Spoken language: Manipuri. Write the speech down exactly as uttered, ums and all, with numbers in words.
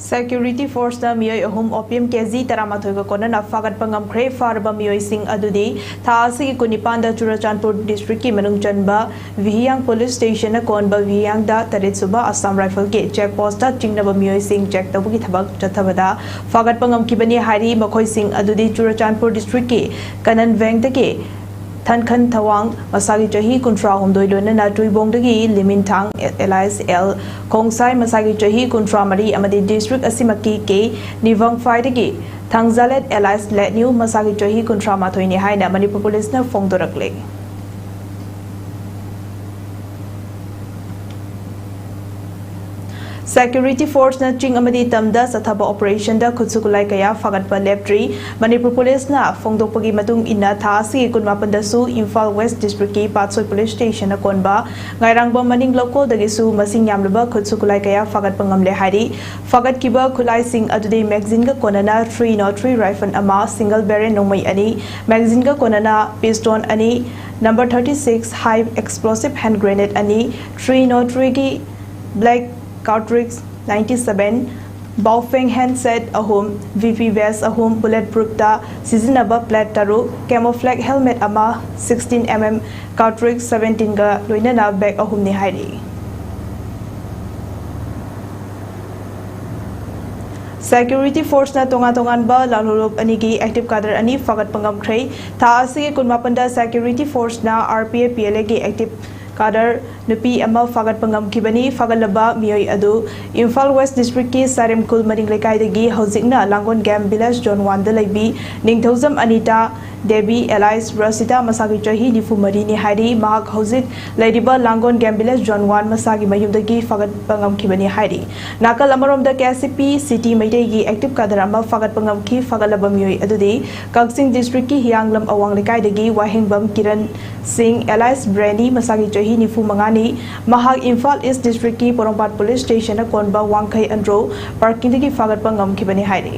Security forceꯅ ꯃꯤꯑꯣꯏ ꯑꯍꯨꯝ opium kg ꯇꯔꯥꯃꯥꯊꯣꯏꯒ ꯀꯣꯟꯅꯅ ꯐꯥꯒꯠꯄ ꯉꯝꯈ꯭ꯔꯦ꯫ ꯐꯥꯔꯕ ꯃꯤꯑꯣꯏꯁꯤꯡ ꯑꯗꯨꯗꯤ ꯊꯥ ꯑꯁꯤꯒꯤ ꯀꯨꯟꯅꯤꯄꯥꯟꯗ ꯆꯨꯔꯆꯥꯟꯄꯨꯔ districtꯀꯤ ꯃꯅꯨꯡ ꯆꯟꯕ ꯚꯤꯍꯤꯌꯥꯡ police stationꯅ ꯀꯣꯟꯕ ꯚꯤꯍꯤꯌꯥꯡꯗ ꯇꯔꯦꯠ ꯁꯨꯕ Assam Riflesꯀꯤ check postꯇ ꯆꯤꯡꯅꯕ ꯃꯤꯑꯣꯏꯁꯤꯡ check ꯇꯧꯕꯒꯤ ꯊꯕꯛ ꯆꯠꯊꯕꯗ ꯐꯥꯒꯠꯄ ꯉꯝꯈꯤꯕꯅꯤ ꯍꯥꯏꯔꯤ꯫ ꯃꯈꯣꯏꯁꯤꯡ ꯑꯗꯨꯗꯤ ꯆꯨꯔꯆꯥꯟꯄꯨꯔ districtꯀꯤ ꯀꯅꯟ ꯚꯦꯡꯗꯒꯤ ꯊꯟꯈꯟ ꯊꯋꯥꯡ, ꯃꯁꯥꯒꯤ ꯆꯍꯤ ꯀꯨꯟꯊ꯭ꯔꯥ ꯍꯨꯝꯗꯣꯏ, ꯂꯣꯏꯅꯅ ꯇꯨꯏꯕꯣꯡꯗꯒꯤ ꯂꯤꯃꯤꯟꯊꯥꯡ ꯑꯦꯂꯥꯏꯁ ꯑꯦꯜ ꯈꯣꯡꯁꯥꯏ, ꯃꯁꯥꯒꯤ ꯆꯍꯤ ꯀꯨꯟꯊ꯭ꯔꯥ ꯃꯔꯤ, ꯑꯃꯗꯤ district ꯑꯁꯤꯃꯛꯀꯤ ꯀꯦ ꯅꯤꯚꯪꯐꯥꯏꯗꯒꯤ ꯊꯥꯡꯖꯥꯂꯦꯠ ꯑꯦꯂꯥꯏꯁ ꯂꯦꯠꯅ꯭ꯌꯨ, ꯃꯁꯥꯒꯤ ꯆꯍꯤ ꯀꯨꯟꯊ꯭ꯔꯥ ꯃꯥꯊꯣꯏꯅꯤ ꯍꯥꯏꯅ ꯃꯅꯤꯄꯨꯔ policeꯅ ꯐꯣꯡꯗꯣꯔꯛꯂꯦ꯫ Security forceꯅ ꯆꯤꯡ ꯑꯃꯗꯤ ꯇꯝꯗ ꯆꯠꯊꯕ operationꯗ ꯈꯨꯠꯁꯨ ꯈꯨꯠꯂꯥꯏ ꯀꯌꯥ ꯐꯥꯒꯠꯄ ꯂꯦꯞꯇ꯭ꯔꯤ꯫ ꯃꯅꯤꯄꯨꯔ policeꯅ ꯐꯣꯡꯗꯣꯛꯄꯒꯤ ꯃꯇꯨꯡ ꯏꯟꯅ, ꯊꯥ ꯑꯁꯤꯒꯤ ꯀꯨꯟꯃꯥꯄꯟꯗꯁꯨ ꯏꯝꯐꯥꯜ West districtꯀꯤ ꯄꯥꯠꯁꯣꯏ police stationꯅ ꯀꯣꯟꯕ ꯉꯥꯏꯔꯥꯡꯕꯝ ꯃꯅꯤꯡ ꯂꯧꯀꯣꯜꯗꯒꯤꯁꯨ ꯃꯁꯤꯡ ꯌꯥꯝꯂꯕ ꯈꯨꯠꯁꯨ ꯈꯨꯠꯂꯥꯏ ꯀꯌꯥ ꯐꯥꯒꯠꯄ ꯉꯝꯂꯦ ꯍꯥꯏꯔꯤ꯫ ꯐꯥꯒꯠꯈꯤꯕ ꯈꯨꯠꯂꯥꯏꯁꯤꯡ ꯑꯗꯨꯗꯤ magazineꯒ ꯀꯣꯟꯅꯅ three nought three rifle ꯑꯃ, single barrel ꯅꯣꯡꯃꯩ ꯑꯅꯤ, magazineꯒ ꯀꯣꯟꯅꯅ pistol ꯑꯅꯤ, number thirty six high explosive hand grenade ꯑꯅꯤ, three nought threeꯒꯤ black cartridge ninety seven, Baofeng handset ꯑꯍꯨꯝ, V P vest ꯑꯍꯨꯝ, bullet proofꯇ ꯁꯤꯖꯤꯟꯅꯕ plate ꯇꯔꯨꯛ, camouflage helmet ꯑꯃ, sixteen M M cartridge seventeenꯒ ꯂꯣꯏꯅꯅ bag ꯑꯍꯨꯝꯅꯤ ꯍꯥꯏꯔꯤ꯫ Security forceꯅ ꯇꯣꯉꯥꯟ ꯇꯣꯉꯥꯟꯕ ꯂꯥꯜꯍꯧꯂꯨꯞ ꯑꯅꯤꯒꯤ active cadre ꯑꯅꯤ ꯐꯥꯒꯠꯄ ꯉꯝꯈ꯭ꯔꯦ꯫ ꯊꯥ ꯑꯁꯤꯒꯤ ꯀꯨꯟꯃꯥꯄꯟꯗ security forceꯅ R P F P L Aꯒꯤ active cadre ꯅꯨꯄꯤ ꯑꯃ ꯐꯥꯒꯠꯄ ꯉꯝꯈꯤꯕꯅꯤ꯫ ꯐꯥꯒꯠꯂꯕ ꯃꯤꯑꯣꯏ ꯑꯗꯨ ꯏꯝꯐꯥꯜ West districtꯀꯤ ꯁꯥꯔꯦꯝꯈꯨꯜ ꯃꯅꯤꯡ ꯂꯩꯀꯥꯏꯗꯒꯤ ꯍꯧꯖꯤꯛꯅ ꯂꯥꯡꯒꯣꯜ game village zone oneꯗ ꯂꯩꯕꯤ ꯅꯤꯡꯊꯧꯖꯝ ꯑꯅꯤꯇꯥ ꯗꯦꯕꯤ alias ꯔꯁꯤꯇꯥ, ꯃꯁꯥꯒꯤ ꯆꯍꯤ ꯅꯤꯐꯨ ꯃꯔꯤꯅꯤ ꯍꯥꯏꯔꯤ꯫ ꯃꯍꯥꯛ ꯍꯧꯖꯤꯛ ꯂꯩꯔꯤꯕ ꯂꯥꯡꯒꯣꯜ game village zone one ꯃꯁꯥꯒꯤ ꯃꯌꯨꯝꯗꯒꯤ ꯐꯥꯒꯠꯄ ꯉꯝꯈꯤꯕꯅꯤ ꯍꯥꯏꯔꯤ꯫ ꯅꯥꯀꯜ ꯑꯃꯔꯣꯝꯗ K C P City ꯃꯩꯇꯩꯒꯤ active cadre ꯑꯃ ꯐꯥꯒꯠꯄ ꯉꯝꯈꯤ꯫ ꯐꯥꯒꯠꯂꯕ ꯃꯤꯑꯣꯏ ꯑꯗꯨꯗꯤ ꯀꯛꯆꯤꯡ districtꯀꯤ ꯍꯤꯌꯥꯡꯂꯝ ꯑꯋꯥꯡ ꯂꯩꯀꯥꯏꯗꯒꯤ ꯋꯥꯍꯦꯡꯕꯝ ꯀꯤꯔꯟ ꯁꯤꯡ alias ꯕ꯭ꯔꯦꯅꯤ, ꯃꯁꯥꯒꯤ ꯆꯍꯤ ꯅꯤꯐꯨ ꯃꯉꯥꯅꯤ꯫ ꯃꯍꯥꯛ ꯏꯝꯐꯥꯜ East districtꯀꯤ ꯄꯣꯔꯣꯝꯄꯥꯠ police stationꯅ ꯀꯣꯟꯕ ꯋꯥꯡꯈꯩ ꯑꯟꯗ꯭ꯔꯣ parkingꯗꯒꯤ ꯐꯥꯒꯠꯄ ꯉꯝꯈꯤꯕꯅꯤ ꯍꯥꯏꯔꯤ꯫